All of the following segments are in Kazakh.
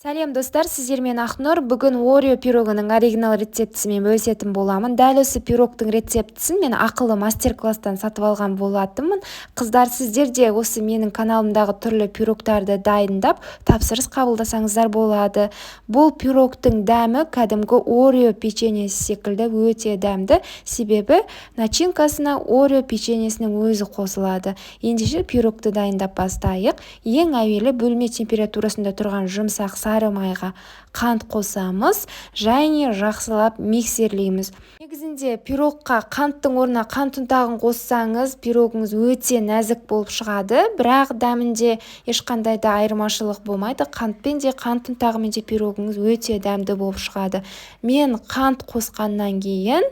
Сәлем, достар! Сіздермен Ақнұр. Бүгін Орео пирогының оригинал рецептісімен бөлісетін боламын. Дәл осы пирогтың рецептісін мен ақылы мастер-класстан сатып алған болатынмын. Қыздар, сіздер де осы менің каналымдағы түрлі пирогтарды дайындап, тапсырыс қабылдасаңыздар болады. Бұл пирогтың дәмі кәдімгі Орео печеньесі секілді өте дәмді, себебі начинкасына Орео печеньесінің өзі қосылады. Ендеше пирогты дайындап бастайық. Ең әуелі бөлме температурасында тұрған жұмсақ сары майға қант қосамыз және жақсылап миксерлейміз. Негізінде пирогқа қанттың орнына қант ұнтағын қоссаңыз, пирогыңыз өте нәзік болып шығады, бірақ дәмінде ешқандай да айырмашылық болмайды. Қантпен де, қант ұнтағымен де пирогыңыз өте дәмді болып шығады. Мен қант қосқаннан кейін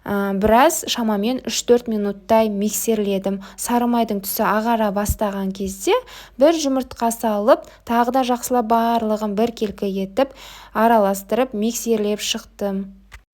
біраз, шамамен 3-4 минуттай миксерледім. Сары майдың түсі ағара бастаған кезде бір жұмыртқа салып, тағы да жақсылап барлығын біркелкі етіп араластырып, миксерлеп шықтым.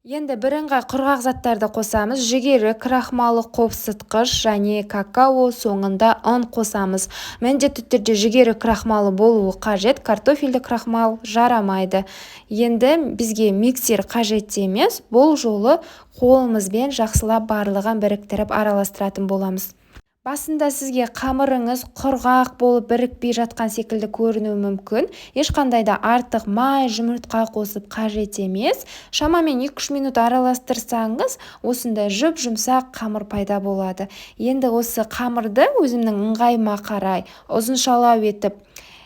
Енді бірыңғай құрғақ заттарды қосамыз: жүгері, крахмалы, қопсытқыш және какао, соңында ұн қосамыз. Міндетті түрде жүгері крахмалы болуы қажет, картофельді крахмал жарамайды. Енді бізге миксер қажет емес, бұл жолы қолымызбен жақсылап барлығын біріктіріп араластыратын боламыз. Басында сізге қамырыңыз құрғақ болып, бірікпей жатқан секілді көрінуі мүмкін. Ешқандай да артық май, жұмыртқа қосып қажет емес. Шамамен 2-3 минут араластырсаңыз, осындай жұп-жұмсақ қамыр пайда болады. Енді осы қамырды өзімнің ыңғайыма қарай ұзыншалау етіп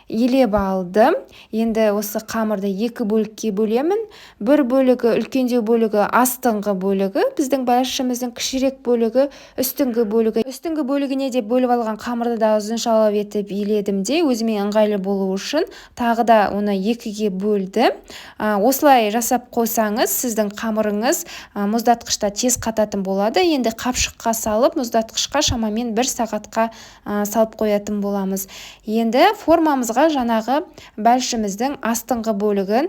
илеп алдым. Енді осы қамырды екі бөлікке бөлемін. Бір бөлігі, үлкендеу бөлігі, астыңғы бөлігі біздің бәлішіміздің, кішірек бөлігі, үстіңгі бөлігі. Үстіңгі бөлігіне деп бөліп алған қамырды да ұзыншалау етіп иледім де, өзіме ыңғайлы болу үшін тағы да оны екіге бөлдім. Осылай жасап қойсаңыз, сіздің қамырыңыз мұздатқышта тез қататын болады. Енді қапшыққа салып, мұздатқышқа шамамен бір сағатқа салып қоятын боламыз. Енді формамызға жаңағы бәлішіміздің астыңғы бөлігін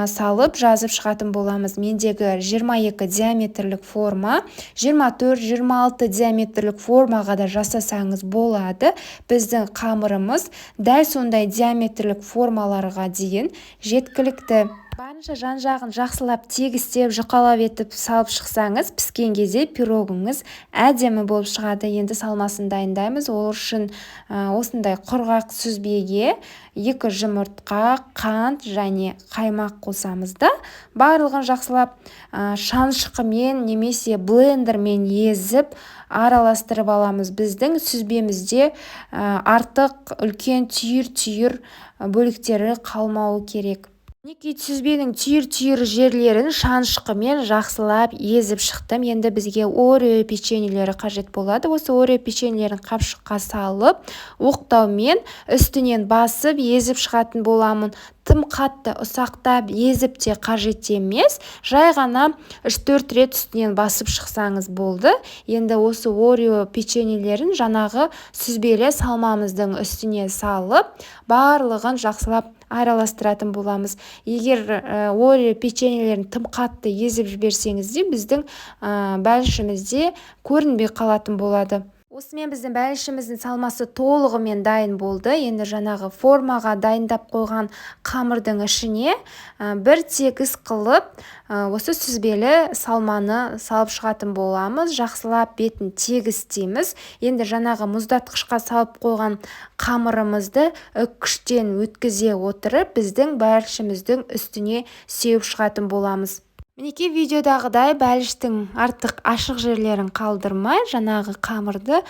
салып, жазып шығатын боламыз. Мендегі 22 диаметрлік форма, 24-26 диаметрлік формаға да жасасаңыз болады. Біздің қамырымыз дәл сондай диаметрлік формаларға дейін жеткілікті. Барынша жан-жағын жақсылап тегістеп, жұқалап етіп салып шықсаңыз, піскен кезде пирогыңыз әдемі болып шығады. Енді салмасын дайындаймыз. Ол үшін осындай құрғақ сүзбеге екі жұмыртқа, қант және қаймақ қосамыз да, барлығын жақсылап шанышқымен немесе блендермен езіп, араластырып аламыз. Біздің сүзбемізде артық үлкен түйір-түйір бөліктері қалмауы керек. Мінекей, сүзбенің түйір-түйір жерлерін шанышқымен жақсылап езіп шықтым. Енді бізге Орео печеньелері қажет болады. Осы Орео печеньелерін қапшыққа салып, оқтаумен үстінен басып, езіп шығатын боламын. Тым қатты ұсақтап езіп те қажет емес, жай ғана 3-4 рет үстінен басып шықсаңыз болды. Енді осы Орео печеньелерін жаңағы сүзбелі салмамыздың үстіне салып, барлығын жақсылап араластыратын боламыз. Егер Орео печеньелерін тым қатты езіп жіберсеңіз де, біздің бәлішімізде көрінбей қалатын болады. Осымен біздің бәлішіміздің салмасы толығымен дайын болды. Енді жаңағы формаға дайындап қойған қамырдың ішіне бір тегіс қылып осы сүзбелі салманы салып шығатын боламыз. Жақсылап бетін тегістейміз. Енді жаңағы мұздатқышқа салып қойған қамырымызды үккіштен өткізе отырып, біздің бәлішіміздің үстіне сеуіп шығатын боламыз. Мінекей, видеодағыдай бәліштің артық ашық жерлерін қалдырмай, жаңағы қамырды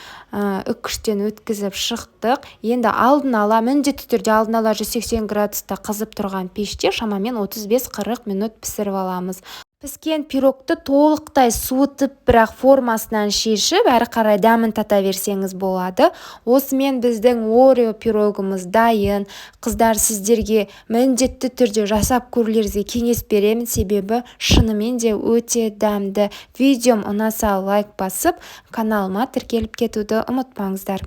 үккіштен өткізіп шықтық. Енді алдын ала, міндетті түрде алдын ала 180 градуста қызып тұрған пеште шамамен 35-40 минут пісіріп аламыз. Піскен пирогты толықтай суытып, бірақ формасынан шешіп, әрі қарай дәмін тата берсеңіз болады. Осымен біздің Орео пирогымыз дайын. Қыздар, сіздерге міндетті түрде жасап көрулеріңізге кеңес беремін, себебі шынымен де өте дәмді. Видеом ұнаса, лайк басып, каналыма тіркеліп кетуді ұмытпаңыздар.